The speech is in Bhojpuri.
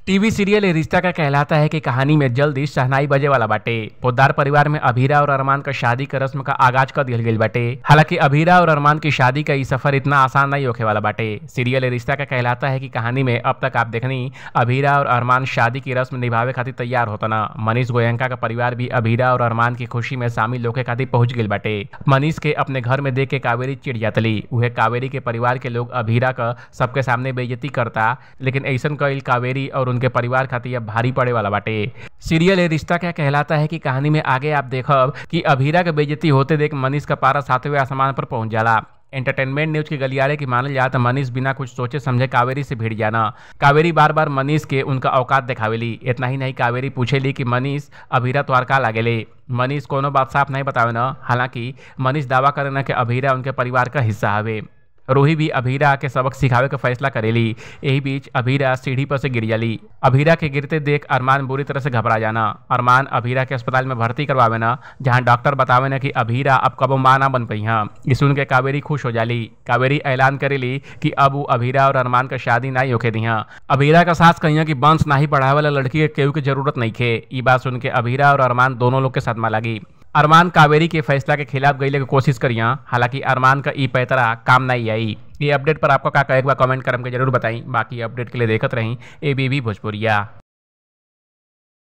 टीवी सीरियल रिश्ता का कहलाता है कि कहानी में जल्दी शहनाई बजे वाला बाटे। पोद्दार परिवार में अभीरा और अरमान का शादी का रस्म का आगाज कर दिया गया बाटे। हालांकि अभीरा और अरमान की शादी का ये सफर इतना आसान नहीं होखे वाला बाटे। सीरियल रिश्ता का कहलाता है कि कहानी में अब तक आप देखनी अभीरा और अरमान शादी की रस्म निभावे खातिर तैयार होता ना। मनीष गोयनका का परिवार भी अभीरा और अरमान की खुशी में शामिल होखे खातिर पहुंच गया बाटे। मनीष के अपने घर में देख के कावेरी चिढ़ जातली। उहे कावेरी के परिवार के लोग अभीरा का सबके सामने बेइज्जती करता, लेकिन ऐसा कइल कावेरी और उनके परिवार खातिर अब भारी पड़े वाला बाटे। सीरियल रिश्ता क्या कहलाता है कि कहानी में आगे आप देखब कि अभीरा के बेइज्जती होते देख मनीष का पारा सातवें आसमान पर पहुंच जाला। एंटरटेनमेंट न्यूज के गलियारे की मानल जात मनीष बिना कुछ सोचे समझे कावेरी से भिड़ जाना। कावेरी बार बार मनीष के उनका औकात दिखावेली। इतना ही नहीं, कावेरी पूछेली कि मनीष अभीरा तोहार का लागेले। मनीष कोनो बात साफ नहीं बतावे ना। हालांकि मनीष दावा करे ना कि अभीरा उनके परिवार का हिस्सा हवे। रूही भी अभीरा के सबक सिखावे के फैसला करेली। यही बीच अभीरा सीढ़ी पर से गिर जाली। अभीरा के गिरते देख अरमान बुरी तरह से घबरा जाना। अरमान अभीरा के अस्पताल में भर्ती करवावे ना, जहां डॉक्टर बतावे ना कि अभीरा अब कबो मां ना बन पई हाँ। ये सुन के कावेरी खुश हो जाली। कावेरी ऐलान करेली कि अब वो अभीरा और अरमान का शादी नहीं होके दिहा। अभीरा का सास कहिया कि वंश नहीं बढ़ावे वाला लड़की के केहू के जरूरत नहीं खे। ये बात सुन के अभीरा और अरमान दोनों लोग के सदमा लगी। अरमान कावेरी के फैसला के खिलाफ गईले की कोशिश करिया, हालांकि अरमान का ई पैतरा काम नहीं आई। ये अपडेट पर आपका का एक बार कमेंट करके जरूर बताई। बाकी अपडेट के लिए देखत रही एबीबी भोजपुरिया।